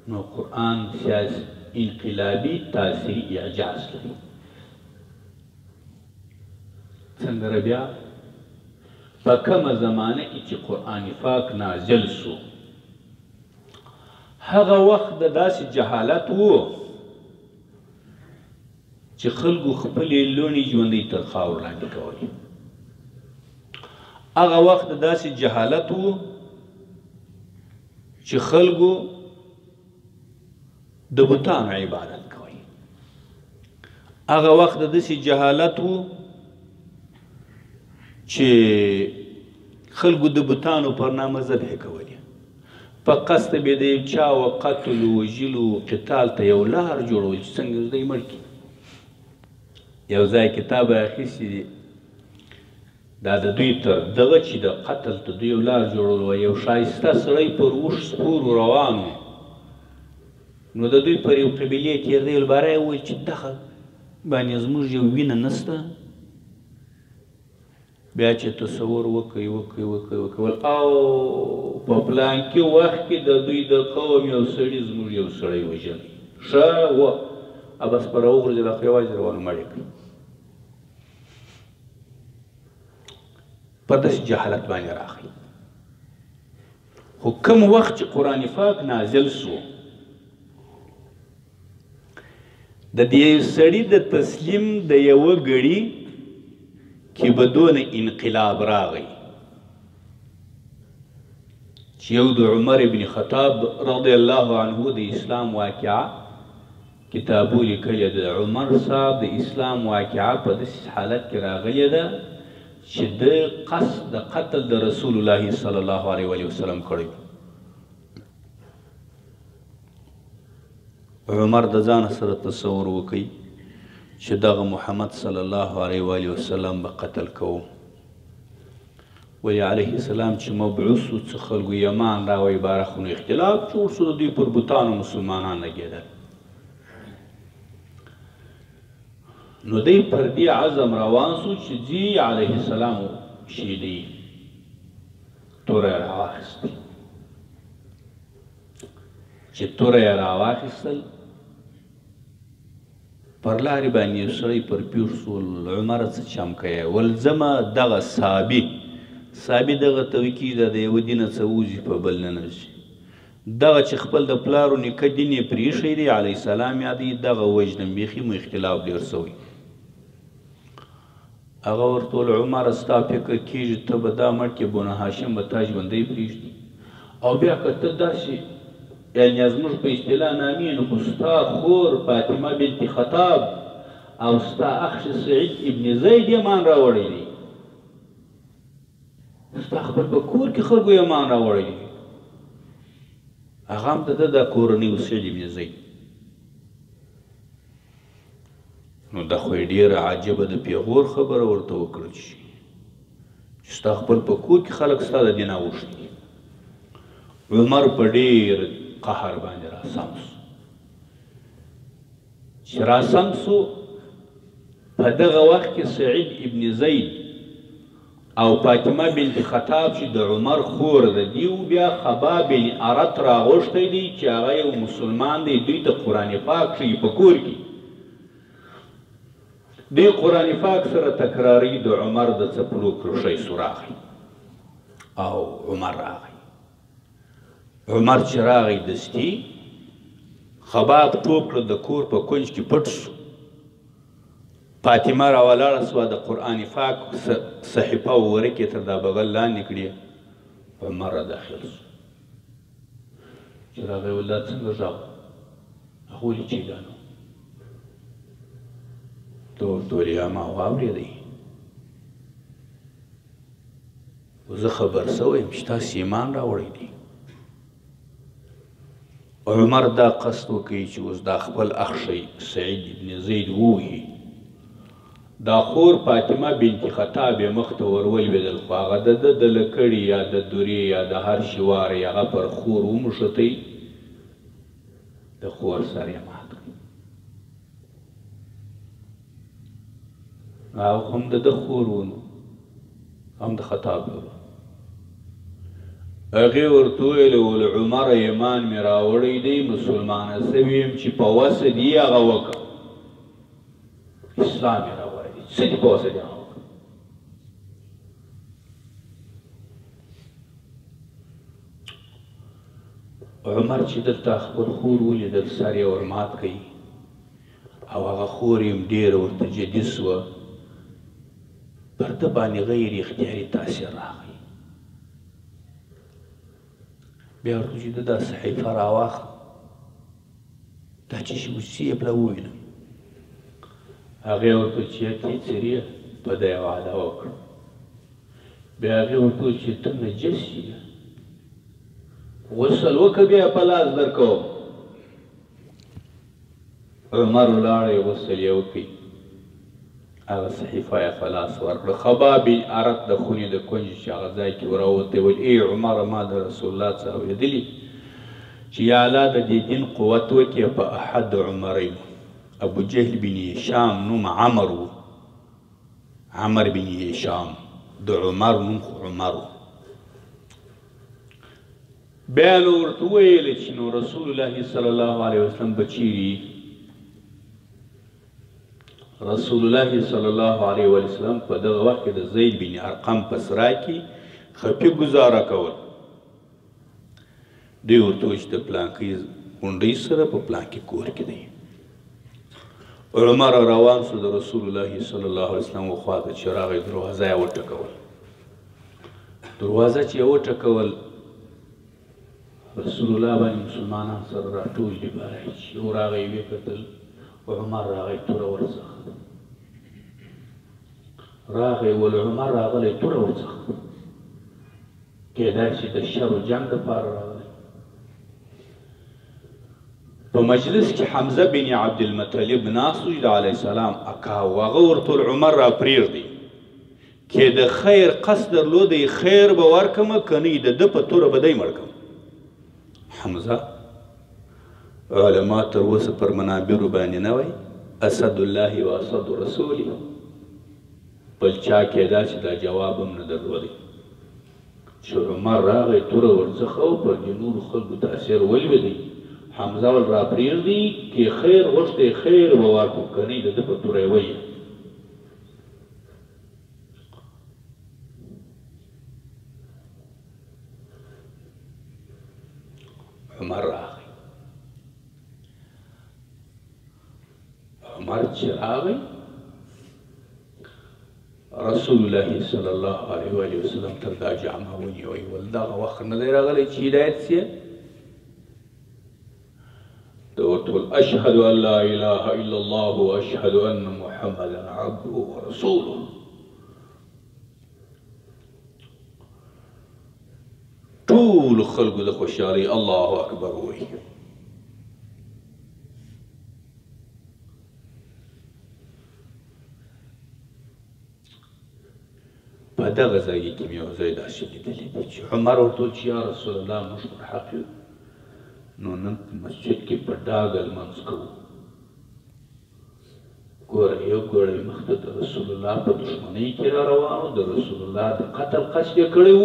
نو قرآن سیاسي انقلابي تاثیري اعجاز لري. څنګه بیا؟ په کومه زمانه کې چې قرآن پاک نازل سو، هغه وخت د داسې جهالت وو چې خلکو خپلې لوڼې ژوندۍ تر خاورو لاندې کولې. هغه وخت د داسې جهالت وو چې خلکو د بتانو عبادت کوي. هغه وخت د داسې جهالت وو چې خلکو د بتانو پر نامه ذبح کولې. په قصد به د یو چا و قتل وژلو قتال ته یو لار جوړول چې څنګه دی مړ کړي. یو ځای کتاب اخیستی دی، دا د دوی تر دغه چې د قتل ته دوی یو لار جوړول وه. یو ښایسته سړی پر اوښ سپور روان و، نو د دوی پر یو قبیلې تېر دی. الباره یې وویل چې دغه باندې زموږ یو وینه نسته. بیا چې تصور وکړي وکړي وکړي وکړي او په پلانکي وخت کې د دوی د قوم یو سړي زموږ یو سړی وژلی، ښه وه، بس پر راوغورځېده، خو یوازې روان مړ یې کړ. پر داسې جهالت باندې راغی. خو کوم وخت چې قرآن پاک نازل سو، د دې سړي د تسلیم د یوه ګړي کې به دونه انقلاب راغی چې یو د عمر ابن خطاب رضی الله عنه د اسلام واقعه کتابو لیکلې ده. عمر صاحب د اسلام واقعه په داسې حالت کې راغلې ده چې د قصد د قتل د رسول الله صلی الله علیه وآله وسلم کړی. عمر د ځان سره تصور وکړي چې دغه محمد صلی الله علیه وآله وسلم به قتل کوم. ولی علیه السلام چې مبعوث و، څه خلکو یمان راوی باره خو نو اختلاف جوړ شو، د دوی پر بتانو مسلمانان لګېدل. نو دی پر دې عزم روان سو چې ځي علیه السلام شیدې توره یې راواخیستل. چې توره یې راواخیستل، پر لارې باندې یو سړی پر پېښ سول. عمره څه چم کوې؟ ول ځمه دغه صابي، صابي دغه ته وکي دا د یوه دینه څه وځي په بل ننوځي. دغه چې خپل د پلارو نیکه دین یې پرېښی دی علیه السلام یادوي، دغه وژنم، بیخي مو اختلاف ډېر سوی. هغه ورته وویل عمره ستا فکر کېږي ته به دا مړ کړې، بنو هاشم به تا ژوندی پرېږدي، او بیا که ته داسې یعنې زموږ په اصطلاح نامې، نو خو ستا خور فاطمه بنت خطاب او ستا اخ سعید ابن زید ایمان راوړی دی، ستا خپل په کور کې خلکو ایمان راوړی دی، هغه هم د ده د کورنۍ و سعید ابن زید. نو دا خو یې ډېره عجبه د پیغور خبره ورته وکړه چې ستا خپل په کور کې خلک ستا د دین اوښتي دي. عمر په ډېر قهر باندې راسم سو. چې راسم سو، په دغه وخت کې سعید ابن زید او فاطمه بنت خطاب چې د عمر خور ده، دیو بیا خباب بن ارت راغوښتی دی چې هغه یو مسلمان دی، دوی ته قرآن پاک ښیي په کور کې. دوی قرآن پاک سره تکراري، د عمر د څپلو کرښی سو راغی او عمر راغی. عمر چې راغی دستي خباب ټوپ کړه، د کور په کنج کې پټ سو. فاطمه راولاړه سوه، د قرآن پاک صحیفه ورکې تر دا بغل لاندې کړې. عمر را داخل سو، چې راغی ویل دا څنګه غږ؟ هغه ولې چیغانو؟ ته ورته ویل یا ما واورېدی، زه خبر سوی یم چې تاسې ایمان راوړی دی. عمر دا قصد وکړي چې اوس دا خپل اخ شي سعید بن زید ووهي. دا خور فاطمه بنت خطاب یې مخ ته ور ولوېدل، خو هغه د ده د لکړې یا د دورې یا د هر شي وار یې هغه پر خور وموښتی، د خور سر یې مات کړ. هغه خو هم د ده خور و، نو هم د خطاب لور. هغې ورته وویل ول عمر ایمان مې راوړی دی، مسلمانه سوی یم، چې په وسه دي هغه وکړه، اسلام یې راوړی دی، څه دي په وسه دي هغه وکړه. عمر چې دلته خپل خور ولیدل، سر یې ورمات کړي او هغه خور یې هم ډېره ورته جدي سوه، پر ده باندې غیر اختیاري تاثیر راغی. بیا ورته چې ده دا صحیفه راواخله، دا چې شي اوس یې پله ووینم. هغې ورته چې ته څرې په ده یې وعده وکړه. بیا هغې ورته چې ته نجس یې، غسل وکړه بیا په لاس درکوم. عمر ولاړی، غسل یې وکړي، هغه صحیفه یې په لاس ورکړه. خباب بن ارت د خونې د کونج چې هغه ځای کې وراوتی، ویل ای عمر، ما د رسول الله څخه اورېدلي چې یا الله د دې دین قوت وکړي په احد عمرینو. ابو جهل بن هشام نوم عمر و، عمر بن هشام، د عمر نوم خو عمر و. بیا نو ورته وویل چې نو رسول الله صلی الله علیه وسلم به چیرې؟ رسول الله صلی الله علیه وسلم په دغه وخت کې د زید بن ارقم په سرای کې خفي ګزاره کول. دوی ورته وویل چې د پلانکۍ غونډۍ سره په پلانکي کور کې دی. عمر روان سو د رسول الله صلی الله علیه وسلم خوا ته، چې راغی دروازه یې وټکول. دروازه چې یې وټکول، رسول الله باندې مسلمانان سره راټول دي. باره چې یو راغی ویې کتل، عمر راغی توره ورڅخه راغی، ول عمر راغلی توره ورڅخه، کېدای شي د شر و جنګ دپاره راغلی. په مجلس کې حمزه بن عبدالمطلب ناست و چې د علیه السلام اکا و، هغه ورته ویل عمر را پرېږدئ، که د خیر قصد درلودی خیر به ورکړم، که نه د ده په توره به دی مړ کړم. حمزه علما تر اوسه پر منابرو باندې نه وایي اسد الله و اسد رسوله، بل چا کېدای شي دا جواب هم نه درلودی. چې عمر راغی توره ورڅخه او پر دې نورو خلکو تاثیر ولوېدی. حمزه ول را پرېږدي، که خیر غوښتی خیر به ورکړو، که نه د ده په توره یې وایي. عمر راغی، عمر چې راغی رسول الله صلی الله علیه وآله وسلم تر دا جامه ونیوی، ول دغه وخت نه دی راغلی چې هدایت سي. ده ورته ویل اشهد ان لا اله الا الله واشهد ان محمدا عبده ورسوله. ټول خلکو د خوشحالۍ الله اکبر وایي. په دغه ځای کې مې یو ځای داسې لیدلی دی چې عمر ورته وویل چې یا رسول الله موږ پر حق یو، نو نن په مسجد کې په ډاګه لمونځ کوو. ګوره یو ګړی مخته د رسول الله په دښمنۍ کې را روان و، د رسول الله د قتل قصد یې کړی و.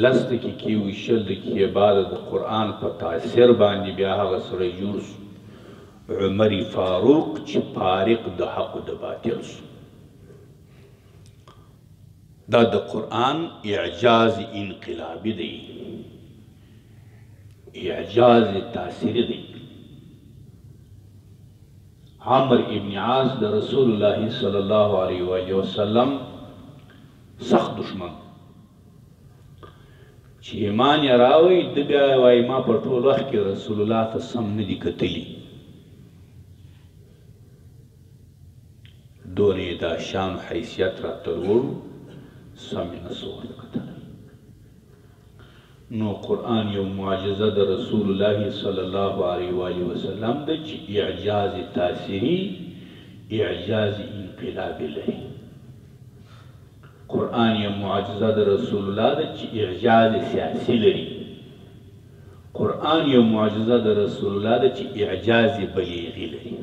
10 دقیقې وي 20 دقیقې بعد د قرآن په تاثیر باندې بیا هغه سړی جوړ سو، عمر فاروق، چې فارق د حق د باطل سو. دا د قرآن اعجاز انقلابي دی، اعجاز تاثیري دی. عمر ابن عاص د رسول الله صلی الله علیه وآله وسلم سخت دشمن چې ایمان یې راوړی، ده بیا وایي ما په ټول وخت کې رسول الله ته سم نه دي کتلي. دونه یې دا شان حیثیت راته لوړ، سم یې نه سو ورته کتلی. نو قرآن یو معجزه د رسول الله صلی الله علیه وآله وسلم ده چې اعجاز تاثیري، اعجاز انقلابي لري. قرآن یو معجزه د رسول الله ده چې اعجاز سیاسي لري. قرآن یو معجزه د رسول الله ده چې اعجاز بلیغي لري.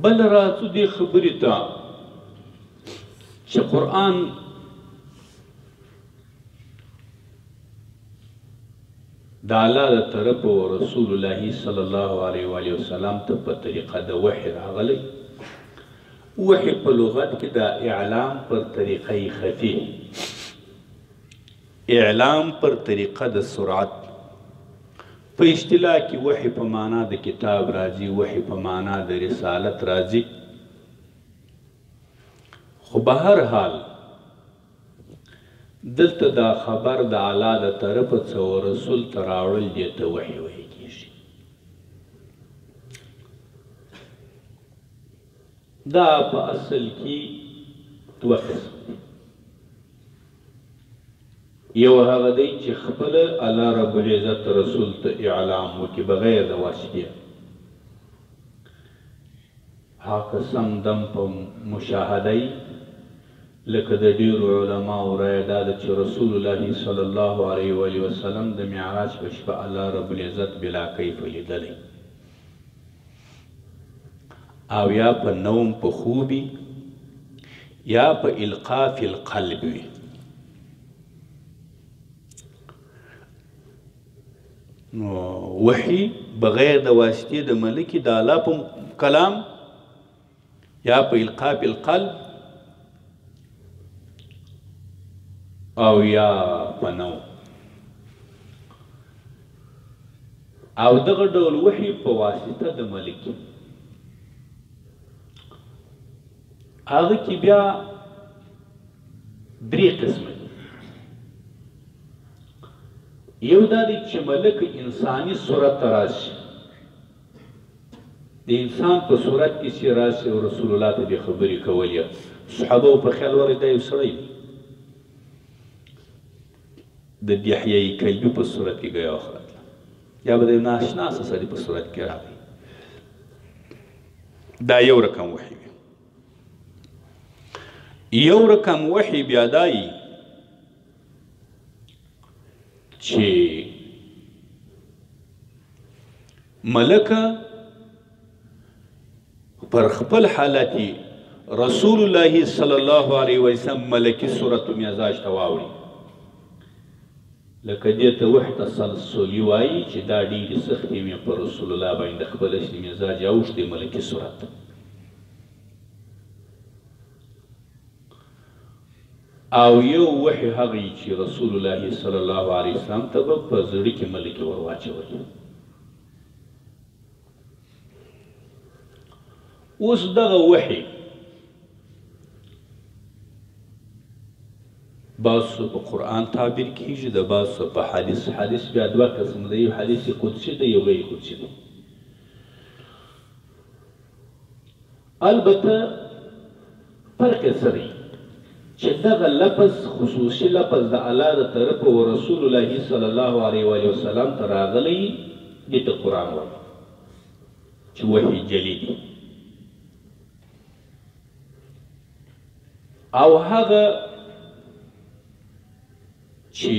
بل راتو دې خبرې ته چې قرآن د الله د طرفه او رسول الله صلی الله علیه وآله وسلم ته په طریقه د وحی راغلی. وحی په لغت کې د اعلام پر طریقه خفي، اعلام پر طریقه د سرعت. په اصطلاح کې وحی په معنا د کتاب راځي، وحی په معنا د رسالت راځي. خو به هر حال دلته دا خبر د الله د طرفه څه و رسول ته راوړل دې ته وحی ویل کېږي. دا په اصل کې دوه قسم دي. یو هغه دی چې خپل الله رب العزت رسول ته اعلام وکړي بغیر د واسطې، هغه سم دم په مشاهده لکه د ډېرو علماو رایه دا ده چې رسول الله صلی الله علیه وآله وسلم د معراج په شپه الله رب العزت بلا کیف لیدلی، او یا په نوم په خوبي یا په القا فی القلب وي. نو وحی بغیر د واسطې د ملکې د الله په کلام یا په القا فی القلب او یا په نوم. او دغه ډول وحی په واسطه د ملکې هغه کې بیا درې قسمه دي. یو دا دی چې ملک انساني صورت ته راشي، د انسان په صورت کې چې راشي او رسول الله ته بیا خبرې کولې، صحابه په خیال ورغی دا یو سړی دی، د دحیه کلبي په صورت کې ګیا وخرتله، یا به د یو ناشناسه سړي په صورت کې راغی. دا یو رقم وحی وي. یو رقم وحی بیا دا وي چې ملکه پر خپل حالت رسول الله صلی الله علیه وسلم ملکی صورت و مزاج ته واوړي، لکه دې ته وحی تسلسلي وایي چې دا ډېرې سختې مې پر رسول الله باندې خپل اصلي مزاج اوښتی ملکی صورت. او یو وحی هغه چې رسول الله صلی الله علیه وسلم ته به په زړه کې ملکې ور واچولې. اوس دغه وحی بعض په قرآن تعبیر کیږي، د بعض په حدیث. حدیث بیا دوه قسم دی، یو حدیث قدسي دی، یو غیر قدسي دی. البته فرق یې څه دی چې دغه لفظ خصوصي لفظ د الله د طرفه و رسول الله صلی الله علیه وآله وسلم ته راغلی، دې ته قرآن وایي چې وحی جلي دی. او هغه چې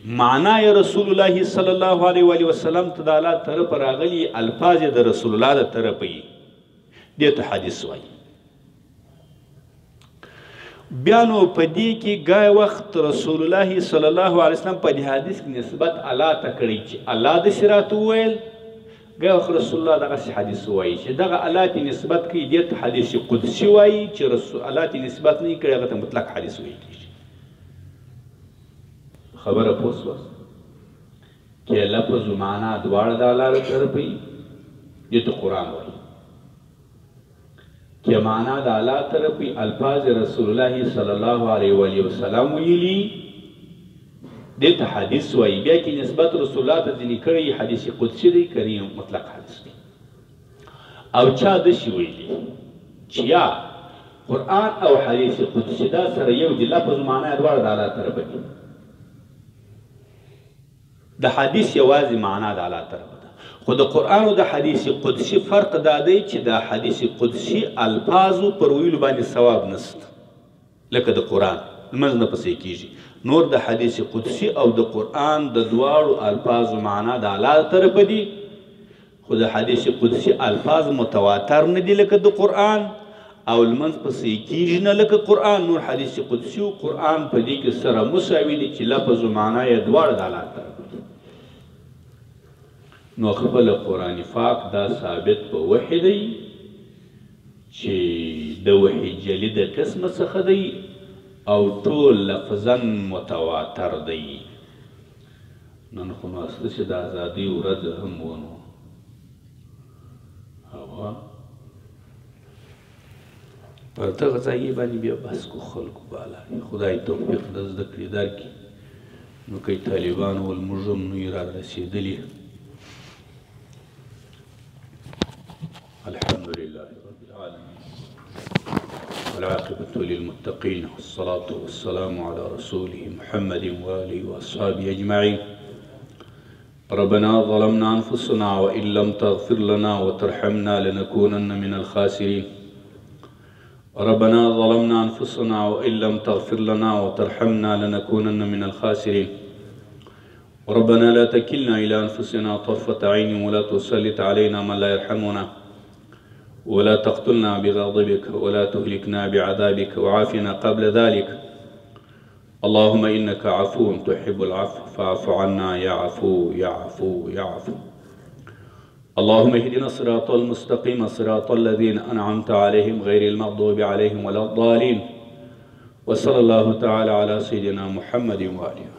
معنا یې رسول الله صلی الله علیه وآله وسلم ته د الله طرفه راغلي، الفاظ یې د رسول الله د طرفه وي، دې ته حدیث وایي. بیا نو په دې کې ګای وخت رسول الله صلی الله علیه وسلم په دې حدیث کې نسبت الله ته کړی چې الله داسې راته وویل، ګیا وخت رسول الله دغسې حدیث وایي چې دغه الله ته نسبت کوي، دې ته حدیث قدسي وایي چې رسول الله ته نسبت نه کړي، هغه ته مطلق حدیث ویل کېږي. خبره پوه سوه چې لفظ و معنا دواړه د الله له طرفه وي، دې ته قرآن وایي. چې معنا د الله طرف وي، الفاظ رسول الله صلی الله علیه وآله وسلم ویلي، دې ته حدیث وایي. بیا کې نسبت رسول الله ته ځینې کړی حدیث قدسي دی که نه مطلق حدیث دی. او چا داسې ویلي چې یا قرآن او حدیث قدسي دا سره یو دي، لفظ معنا یې دواړه د الله طرفه دي، د حدیث یوازې معنا د الله طرفه ده، خو د قرآن او د حدیث قدسي فرق دا دی چې د حدیث قدسي الفاظو پر ویلو باندې ثواب نشته، لکه د قرآن لمونځ نه پسې کېږي. نور د حدیث قدسي او د قرآن د دواړو الفاظو معنا د الله طرفه دي، خو د حدیث قدسي الفاظ متواتر نه دي لکه د قرآن، او لمونځ پسې کېږي نه لکه قرآن. نور حدیث قدسي او قرآن په دې کې سره مساوي دي چې لفظ و معنا یې دواړه د الله طرفه دي. نو خپل قرآن پاک دا ثابت په وحي دی چې د وحي جلي د قسمه څخه دی او ټول لفظاً متواتر دی. نن خو نو ستاسې د ازادۍ ورځ هم وه، نو هغه پر دغه ځای باندې بیا بحث کو خلکو بالا خدای توفیق د زده کړې درکړي. نو که طالبان ول موږ هم نه یو را رسېدلي. الحمد لله رب العالمين والعاقبة للمتقين والصلاة والسلام على رسوله محمد وآله وأصحابه أجمعين. ربنا ظلمنا أنفسنا وإن لم تغفر لنا وترحمنا لنكونن من الخاسرين. ربنا ظلمنا أنفسنا وإن لم تغفر لنا وترحمنا لنكونن من الخاسرين. ربنا لا تكلنا إلى أنفسنا طرفة عين ولا تسلط علينا من لا يرحمنا ولا تقتلنا بغضبك ولا تهلكنا بعذابك وعافنا قبل ذلك. اللهم إنك عفو تحب العفو فاعف عنا يا عفو يا عفو يا عفو. اللهم اهدنا الصراط المستقيم صراط الذين أنعمت عليهم غير المغضوب عليهم ولا الضالين. وصلى الله تعالى على سيدنا محمد وآله.